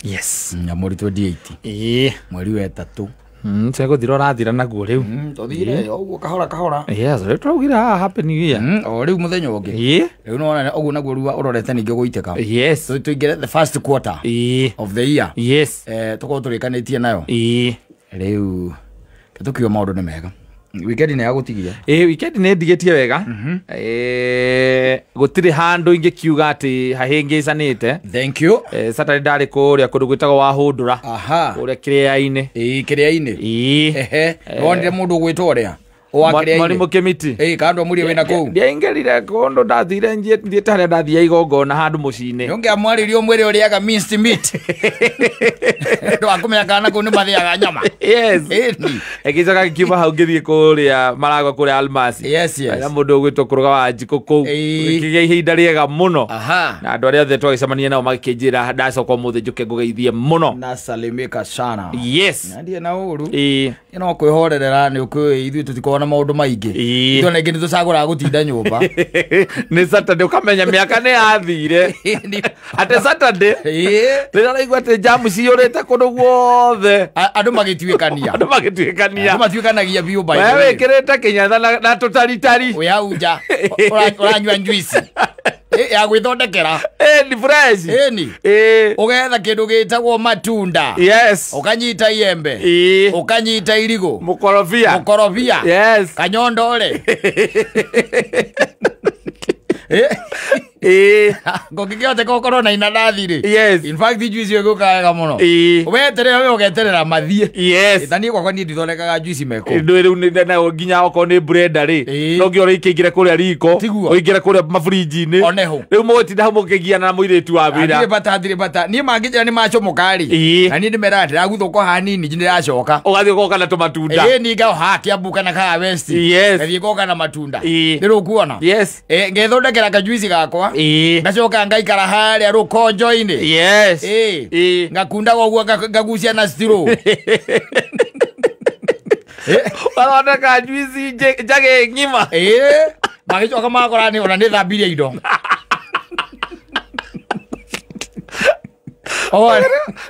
Yes. Na mweri 28. Ĩĩ. Mweri wa 3. Tũgũthira ũrathira naguo rĩu. Tũthire ũguo kahora kahora. Yes, rĩu tũraugire haha happy new year. O rĩu mũthenya ũngĩ. Ĩĩ. Rĩu nĩwona ũguo naguo rĩu ũrorete ningĩ gũitĩka. Yes. Tũingĩre the first quarter Ĩĩ. of the year. Yes. Tũkorwo tũrĩkanĩtie nayo. Ĩĩ. Rĩu tũkiuga maũndũ nĩ mega. Weekend nĩ yagũtigia. Ĩĩ, weekend nĩ ndigĩtie wega. Gũtirĩ handũ ingĩkiuga atĩ hahĩngĩcanĩte. Thank you. Saturday ndarĩ kũrĩa kũndũ gwĩtagwo Wahũndũra. Aha. Kũrĩa kĩrĩa-inĩ. Ĩĩ, kĩrĩa-inĩ. Ĩĩ. Ehe. Nĩwonire mũndũ ũgwĩtwo ũrĩa? Wa kĩrĩa-inĩ. Mwarimũ Kĩmiti. Ĩĩ, kana ndwamũria wĩna kũu? Ndiaingĩrire kũndũ ndathire thiĩte harĩa ndathia igongona handũ mũciĩ-inĩ. Nĩũngĩamwarĩria ũmwĩre ũrĩaga minced meat. Ndwakũmenya kana kũu nĩ mathĩaga nyama. Yes. Ĩni. Ĩgĩcoka ngĩkiuma hau ngĩthiĩ kũrĩa Maragwa kũrĩa Almasi. Yes, yes. Na mũndũ ũgwĩtwo Kũrũga wa Njikũ kũu. Ĩĩ. Ngĩgĩa ihinda rĩega mũno. Aha. Na andũ arĩa othe twagĩcemania nao magĩkĩnjĩra ndacoka ũmũthĩ njũke ngũgeithie mũno. Nasalimika sana. Yes. Na ndirĩ na ũru. Ĩĩ. No kwĩhorerera nĩ ũkĩũĩ ithuĩ tũtikoragwo na maũndũ maingĩ. Ĩĩ. Ithuĩ ona ingĩ nĩtũcagũraga gũtinda nyũmba. Nĩ Saturday ũkamenya mĩaka nĩ yathire. Atĩ Saturday Ĩĩ. rĩrĩa ũraigua atĩ njamu ciyũrĩte kũndũ guothe. Andũ magĩtuĩkania. Andũ magĩtuĩkania. Andũ matuĩkanagia biũ by We the way. wĩkĩrĩte kĩnyatha na tũtaritari. Wĩ hau nja ũranyua njuici. Ya gwĩthondekera. Ĩĩ, ni fresh. Ĩni. Ĩĩ. Ũgetha kĩndũ gĩtagwo matunda. Yes. Ũkanyita iembe. Ĩĩ. Ũkanyita irigũ. Mũkorobia. Mũkorobia. Yes. Kanyondore. Ĩĩ. Ngũngĩkĩhoteka ũkorwo na inanathi rĩ. Yes. In fact juice ĩyo ĩgũka wega mũno. Ĩĩ. Weterera we ũgeterera mathiĩ. Yes. Ta niĩ gwakwa niĩ ndithondekaga juice me kũu. Ndũ rĩu nĩ na nginya okorwo nĩ blender rĩ. Ĩĩ. No nginya ũrĩkĩingĩre kũrĩa riko. Tiguo. Ũingĩre kũrĩa maburinji-inĩ. Oneho. Rĩu mũgũtinda hau mũkĩgiana na mũirĩtu wa wĩra. Ndirĩ bata ndirĩ bata. Niĩ mangĩnjĩra nĩ macomoka rĩ. Ĩĩ. Na niĩ ndĩmeraga ndĩraguthũka hanini nĩndĩracoka. Ũgathiĩ ũgoka na tũmatunda. Ĩĩ ninga ha Kiambu kana Kahawa West. Yes. Ngathiĩ ngoka na matunda. Ĩĩ. Nĩ rũkuona. Yes. Ngethondekera kajuici gakwa. Ĩĩ. Ngacoka ngaikara harĩa rũkonjo-inĩ. Yes. Ĩĩ. Ĩĩ. Ngakundaga ũguo ngagucia na straw. Ũgathondeka juici njage ng'ima. Ĩĩ. Magĩcoka magakora nĩ ona nĩ thambirie indo.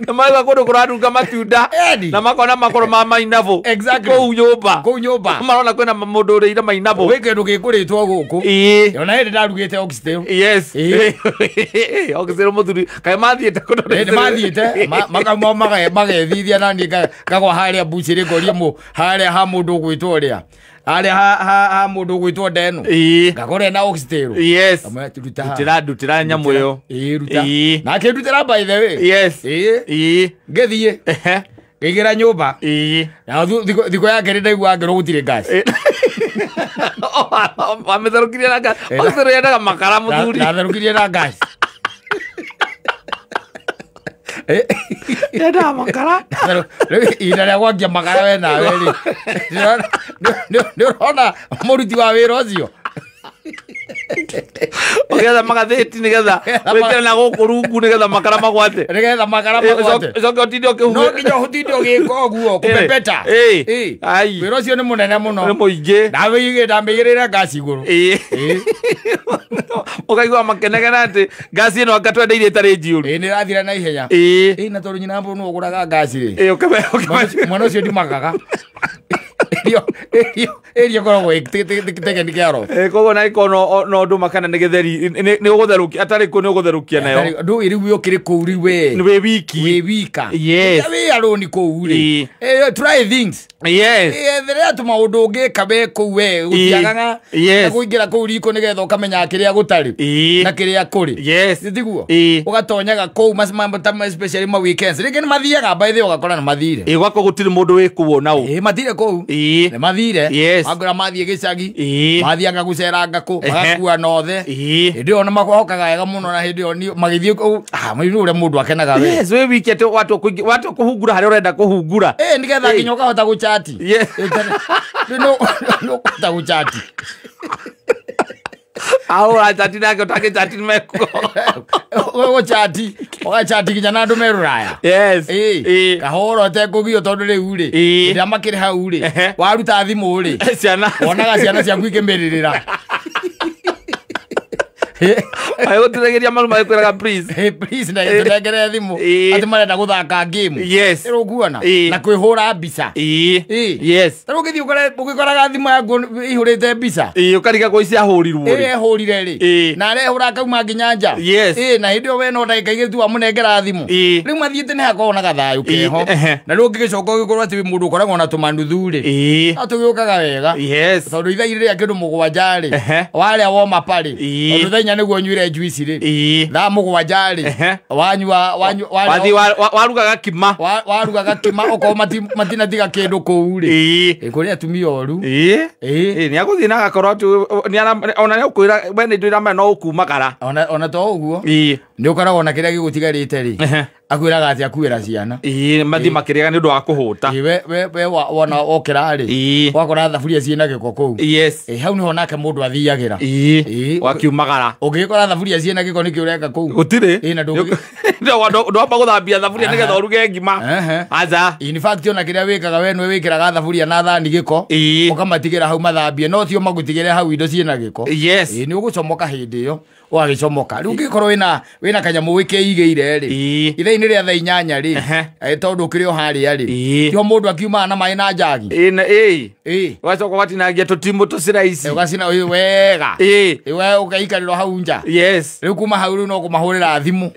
Nĩ maigua kũndũ kũranunga matunda. Ĩni. Na makona makoro ma mainabũ. Exactly. Kũu nyũmba. Kũu nyũmba. Marona kwĩna mũndũ ũrĩire mainabũ. Gwĩ kĩndũ gĩkũrĩtwo gũkũ. Ĩĩ. Ona hĩndĩ ndarugĩte oxtail. Yes. Ĩĩ. Oxtail mũthuri. Kaĩ mathiĩte kũndũ. Nĩ mathiĩte makauma magethithia na niĩ ngagwa harĩa mbucĩrĩ ngorie harĩa ha mũndũ ũgwĩtwo ũrĩa. Harĩa ha mũndũ ũgwĩtwo Ndenu. Ĩĩ. Ngakora ena oxtail. Yes. Ngamwĩra ruta haha. Ndutĩra ndutĩra nyamũ ĩyo. Ĩĩ ruta. Ĩĩ. Na akĩndutĩra by the way. Yes. Ĩĩ. Ĩĩ. Ngĩthiĩ. Ehe. Ngĩingĩra nyũmba. Ĩĩ. Na thikũ ya kerĩ ndaigua ngĩrwo gũtirĩ gas. Wamĩtherũkirie na gas. Oxtail yendaga makara mũthuri. Ndatherũkirie na gas. Yendaga makara. Rĩu ihinda rĩa gwakia makara we nawe rĩ. Nĩ ũrona mũruti wa wĩra ũcio. Ũgetha magathĩti nĩgetha wĩkĩre na gũkũ rungu nĩgetha makara magwate. Nĩgetha makara magwate. Ũcoke ũtinde ũkĩhuhĩra. No nginya ũtinde ũgĩka ũguo kũpepeta. Ĩĩ. Ai. Wĩra ũcio nĩ mũnene mũno. Nĩ mũingĩ. Ndamĩigĩrĩire ngasi igũrũ. Ĩĩ. Ĩĩ. Ũkaigua makenegena atĩ ngasi ĩno anga twendeirie ĩtarĩ njiyũru. Ĩĩ nĩ ĩrathira na ihenya. Ĩĩ. Ĩĩ na tondũ nyina nĩwe ũgũraga ngasi rĩ. Ĩĩ ũkame. Mwana ũcio ndimakaga. Ĩrio ĩkoragwo taken care of. Koguo na ĩkorwo no ndũma kana nĩ gĩtheri nĩ ũgũtherũkia atarĩ kũ nĩ ũgũtherũkia nayo. Ndũĩ rĩu ũkĩrĩ kũu rĩu we. Nĩ wĩ wiki. Wĩ wika. Yes. Wĩ alone kũu rĩ. Try things. Yes. Etherera tũmaũndũ ũngĩka we kũu we gũtiagaga. Yes. Kũingĩra kũu riko nĩgetha ũkamenya kĩrĩa gũtarĩ na kĩrĩa kũrĩ. Yes. Tiguo. Ũgatonyaga kũu especially ma weekends. Rĩngĩ nĩ mathiaga by the way ũgakora nĩ mathire. Ĩĩ gwakwa gũtirĩ mũndũ wĩ kũu ona ũ. Ĩĩ mathire kũu. Ĩĩ. Nĩ mathire. Yes. Mangora mathiĩ gĩcagi. Ĩĩ. Mathianga gũceranga kũ magakua nothe. Ĩĩ. Hĩndĩ ĩyo nĩ mahokaga wega mũno na hĩndĩ ĩyo magĩthiĩ kũu mũirũ ũrĩa mũndũ akenaga we. Yes, wĩ wiki atĩ watũ kũhungura harĩa ũrenda kũhungura. Ĩĩ nĩgetha nginya ũkahota gũchati. Yes. Nĩ ũkahota gũchati. Aũra chati nake ũtangĩchati mekuo. Ũgũchati, ũgachati nginya na andũ me rũraya. Yes. Ĩĩ. Kahora ũtekũgio tondũ rĩu rĩ, rĩrĩa makĩrĩ hau rĩ, waruta thimũ rĩ, Ciana. wonaga ciana ciaku ikĩmĩrĩrĩra. Agũtinagĩria maru magĩkwĩraga please. Hey, please na tũnengere thimũ atĩ marenda gũthaka game. Yes. Ũkuona na kwĩhũra mbica. Yes. Ta rĩu ũgĩthiĩ ũgĩkoraga thimũ yaku ĩihũrĩte mbica. Ũkariga kwa ici ahũrirwo rĩ. Ehũrire rĩ. Na arehũra akauma nginya nja. Yes. Na hĩndĩ ĩyo we no ndagĩka igĩrĩ tu wamũnengera thimũ. Rĩu mathiĩte nĩ hakoragwo na gathayũ keho. Na rĩu ũngĩgĩcoka ũgĩkorwo atĩ wĩ mũndũ ũkoragwo na tũmanuthu rĩ. No tũgĩũkaga wega. Yes. Tondũ ithaa rĩrĩa kĩndũ mũgwanja rĩ. Warĩa woma parĩ. Tondũ thaa inya nĩguo nyuire juice rĩ. Thaa mũgwanja rĩ. Wanyua wathiĩ warugaga kima. Warugaga kima okorwo matinatiga kĩndũ kũu rĩ. Kũrĩ atumia oru. Nĩ agũthiĩ na agakorwo atĩ ona nĩ ũkwĩra we nĩ ndwĩra no ũkumagara. Ona to ũguo. Nĩ ũkoragwo na kĩrĩa gĩgũtigarĩte rĩ. Akwĩraga atĩ akuĩra ciana. Mathiĩ makĩrĩaga nĩ ũndũ wa kũhũta. We wona okĩra rĩ. Wakora thaburia ciĩna gĩko kũu. Yes. Hau nĩho nake mũndũ athiagĩra. Wakiumagara. Ũngĩgĩkora thaburia ciĩna gĩko nĩkĩ ũreka kũu? Gũtirĩ. Na ndũngĩ ndwamba gũthambia thaburia nĩgetha ũruge ngima. Aca. In fact ona kĩrĩa wĩkaga we nĩwe wĩkĩraga thaburia na thani gĩko. Ũkamatigĩra hau mathambie no tio magũtigĩre hau indo ciĩna gĩko. Yes. Nĩ ũgũcomoka hĩndĩ ĩyo. Ũgagĩcomoka. Rĩu ũngĩkorwo wĩna kanyamũ wĩkĩigĩire rĩ. Ithaa-inĩ rĩa thaa inyanya rĩ. Tondũ ũkĩrĩ o harĩa rĩ. Tiho mũndũ akiumaga na maĩ na njagi. Ũgacoka ũgatinangia tũtimũ tũciraici. Ũgacina wega. We ũgaikarĩra hau nja. Yes. Rĩu kuma hau rĩu no kũmahũrĩra thimũ.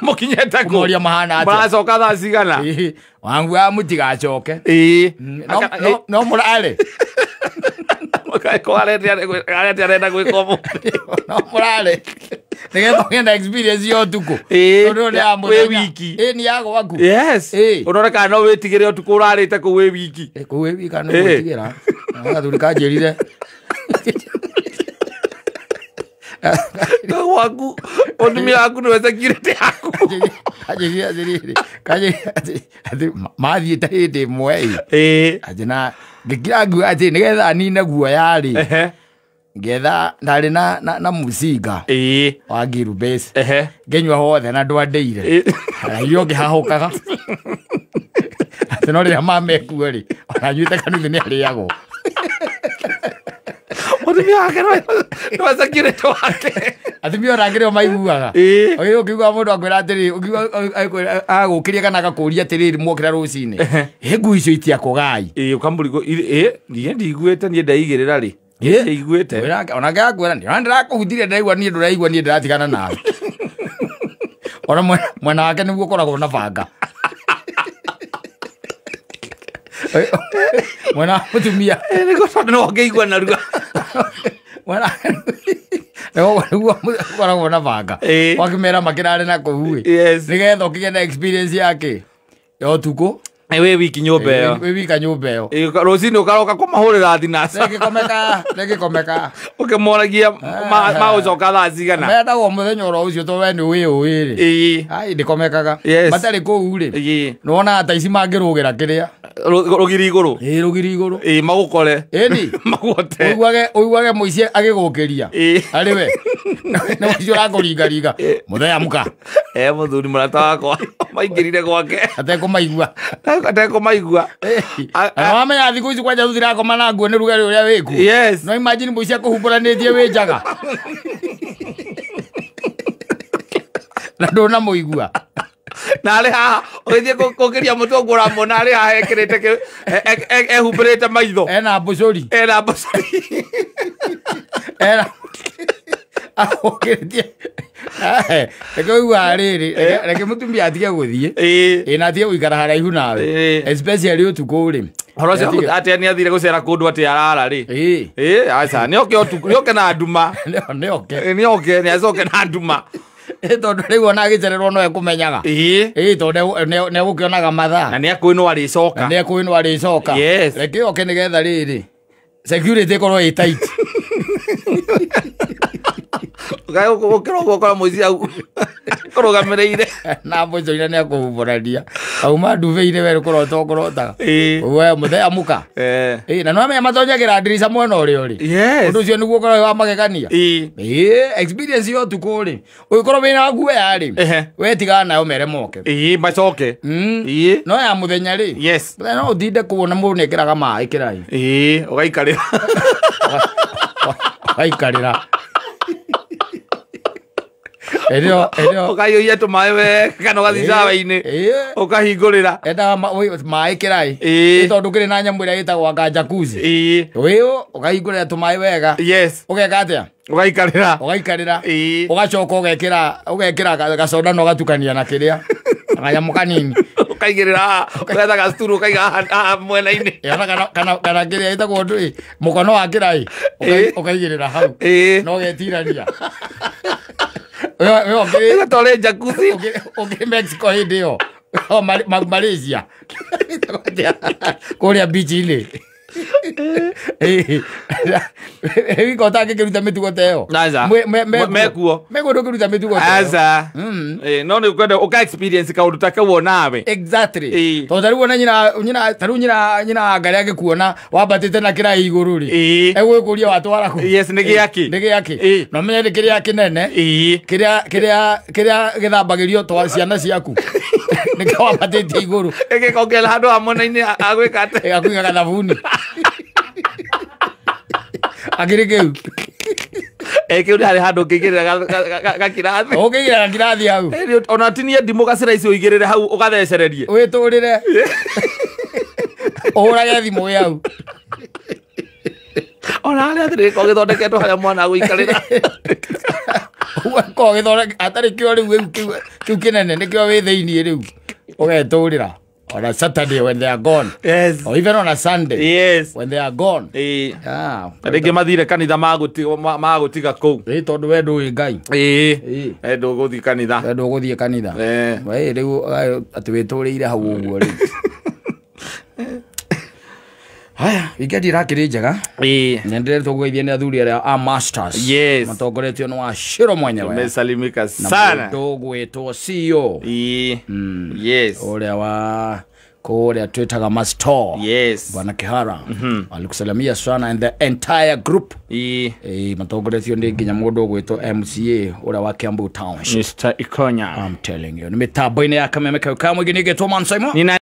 Mũkinyĩte kũ? Kũmoria mahana atĩa. Maracoka thaa cigana? Wangu wa mũtigacoke. No mũrare. Arete arenda gwĩka ũmũthĩ. No mũrare. Nĩgetha ũgĩe na experience ya ũtukũ. Tondũ nĩ ya mũthenya. Wĩ wiki. Nĩ ya gwaku. Yes. Ũrore kana no wĩtigĩre ũtukũ ũrarĩte kũu wĩ wiki. Kũu wĩ wiki kana nĩ gwĩtigĩra. Gathuri kanjĩrire. Gwaku mũtumia waku nĩwe security yaku. Kanjĩrire atĩrĩrĩ. Kanjĩrire atĩ mathiĩte hĩndĩ ĩmwe ĩ. Atĩ na ngĩkira nguo atĩ nĩgetha nine guoya rĩ. Ngetha ndarĩ na mũcinga wa ngirubĩci. Ngĩnyua hothe na ndwandĩire. Irio ngĩhahũkaga. Atĩ no rĩrĩa mamekuo rĩ, ona nyuĩte kanuthu nĩ arĩagwo. Mũtumia wake nĩwe security wake. Atumia ona angĩ nĩo maiguaga. Ũkĩigua mũndũ akwĩra atĩrĩrĩ, ũkĩigua agũkĩria kana agakũria atĩrĩrĩ mwokĩra rũcinĩ. Ĩ ngui icio itiakũgai. Ũkamũrigwo niĩ ndiguĩte niĩ ndeigĩrĩra rĩ. Iguĩte. Ona ngakwĩra nĩ ndĩrakũhutirie ndĩraigua niĩ ndũraigua niĩ ndĩratigana nawe. Ona mwena wake nĩguo ũkoragwo na banga. Mwena wa mũtumia. Nĩguo tondũ nĩwe ũngĩigua narua. Mwena nĩguo ũkoragwo na banga. Wakĩmera makĩrare na kũu ĩ. Nĩgetha ũkĩgĩe na experience yake ya ũtukũ. Wĩ wiki nyũmba ĩyo. Wĩ wika nyũmba ĩyo. Rũcinĩ ũkaroka kũmahũrĩra thinaca. Nĩgĩkomeka. Ũkĩmoragia magũcoka thaa cigana. Mendagwo mũthenya oro ũcio tondũ we nĩ wĩũĩ rĩ. Ai ndĩkomekaga. Matarĩ kũu rĩ. Nĩwonaga ta ici mangĩrũgĩra kĩrĩa. Rũgiri igũrũ. Rũgiri igũrũ. Magũkore. Ĩni. Maguote. Ũiguage mũici agĩgũkĩria. Arĩ we. Nĩ mũici ũrakũringaringa. Mũthenya amũka. Mũthuri mũrata wakwa maingĩrire gwake. Atekũmaigua. Atekũmaigua. Na wamenya thikũ ici kwanja tũtirakoma na nguo nĩ rugarĩ ũrĩa wĩkuo. Yes. No imagine mũici akũhumbũranĩtie wĩ njaga. Na ndũnamũigua. Na arĩ haha ũgĩthiĩ kũkĩria mũtwe ũguo ũramuona arĩ haha ekĩrĩte ehumbĩrĩte maitho. Ena mbũcũri. Ena mbũcũri. Ena agũkĩrĩtie. Reke ũiguaga rĩrĩ, reke mũtumia atige gũthiĩ. Na atige gũikara haraihu nawe. Especially ũtukũ rĩ. Ũhoro ũcio atĩ nĩ athire gũcera kũndũ atĩ arara rĩ. Aca nĩ oke ũtukũ, nĩ oke na nduma. Nĩ oke. Nĩ oke, nĩ acoke na nduma. Tondũ rĩu ona agĩcererwo no ekũmenyaga. Tondũ nĩ egũkĩonaga mathaa. Na nĩ ekũĩ no arĩcoka. Na nĩ ekũĩ no arĩcoka. Reke oke nĩgetha rĩrĩ. Security ĩkorwo ĩ tight. Ũkĩra ũguo ũkora mũici hau kũrũgamĩrĩire. Na mbũcũrĩ nĩ akũhumbũrania. Auma nduve-inĩ we kũrota ũkũrotaga. We mũthenya amũka. Na nĩwamenya matonyagĩra ndirica mwena ũrĩa ũrĩ. Ũndũ ũcio nĩguo ũkoragwo wa magegania. Experience ya ũtukũ rĩ. Ũngĩkorwo wĩna guoya rĩ. We tigana nayo mere moke. Macoke. No ya mũthenya rĩ. Yes. Mũthenya no ũtinde kuona mũndũ nĩekĩraga maĩ kĩrai. Ũgaikarĩra. Ũgaikarĩra. Ĩrĩo Ũkaiyũria tũmaĩ we kana ũgathiĩ cawa-inĩ ũkahingũrĩra. Endaga maĩ kĩraĩ. Ĩĩ. Tondũ kĩrĩ na nyamũ ĩrĩa ĩtagwo anga jacuzzi. Ĩĩ. Wĩũ ũkahingũrĩra tũmaĩ wega. Yes. Ũgeka atĩa? Ũgaikarĩra. Ũgaikarĩra. Ĩĩ. Ũgacoka ũgekĩra gacoda na ũgatukania na kĩrĩa kanyamũ kanini. Ũkaigĩrĩra haha, ũgetha gacuturu ũkaiga haha mwena-inĩ. Ĩona kana kĩrĩa ĩtagwo ndũĩ mũkono wa kĩraĩ Ĩĩ. ũkaigĩrĩra hau. Ĩĩ. Na ũgetirania. Wewe ũkĩrĩ Ĩgatware jacuzzi. Ũkĩrĩ Mexico hĩndĩ ĩyo. O Malaysia. Kũrĩa beach-inĩ. Wika ũtangĩkĩruta mĩtugo ta ĩyo. Aca. Mekuo. Mekuo ndũngĩruta mĩtugo ta ĩyo. Aca. No nĩ ũkwenda ũka experience kaũndũ ta kau onawe. Exactly. Ĩĩ. Tondũ tarĩu ona nyina tarĩu nyina wa Ngarĩ angĩkuona wambatĩte na kĩraĩ igũrũ rĩ. Ĩĩ. Egũgĩkũria watwara kũ? Yes, nĩ gĩakĩ? Nĩ gĩakĩ? Ĩĩ. Na ũmenye nĩ kĩrĩa kĩnene. Ĩĩ. Kĩrĩa gĩthambagĩrio twa ciana ciaku. Nĩkĩo wambatĩte igũrũ. Ĩgĩkongera handũ ha mwena-inĩ agwĩka atĩa? Ĩgakũiga gathabuni. Akĩrĩ kĩu. Kĩu nĩ harĩ handũ ũngĩigĩrĩra gakirathi. Ũngĩigĩrĩra gakirathi hau. Ona tinie ndimũ gacĩra icio ũigĩrĩre hau ũgathecererie. Wĩtũrĩre. Ũhũrage thimũ wĩ hau. Ona harĩa atĩrĩ gĩkoragwo gĩthondeketwo harĩa mwana agũikarĩra. Ũgakorwo gĩthondeke atarĩ kĩo rĩu kĩu kĩnene nĩkĩo wĩ thĩiniĩ rĩu. Ũgetũrĩra. On a Saturday when they are gone. Yes. Or even on a Sunday. Yes. When they are gone. Ĩĩ. Ah. Rĩngĩ mathire kanitha magũtiga kũu. Ĩĩ tondũ we ndũĩ Ngai. Ĩĩ. Ĩĩ. We ndũgũthiĩ kanitha. We ndũgũthiĩ kanitha. Ĩĩ. We rĩu atĩ wĩtũrĩire hau ũguo rĩu. Haya, wikendi ĩrakĩrĩ njega. Ĩĩ. Nyenderetwo kũgeithia nĩ athuri arĩa a masters. Yes. Matongoretio nĩ Wachiro mwenyewe. Tumesalimika sana. Na mũndũ ũgwĩtwo CEO. Ĩĩ. Yes. Ũrĩa wa kũrĩa twĩtaga Masto. Yes. Bwana Kihara. Alikusalimia sana and the entire group. Ĩĩ. Ĩĩ, matongoretio nĩ nginya mũndũ ũgwĩtwo MCA ũrĩa wa Kiambu Township. Mr. Ikonya. I'm telling you. Nĩ mĩtambo-inĩ ya kameme kau ka mũingĩ nĩ ngĩtwo Man Simon. Nina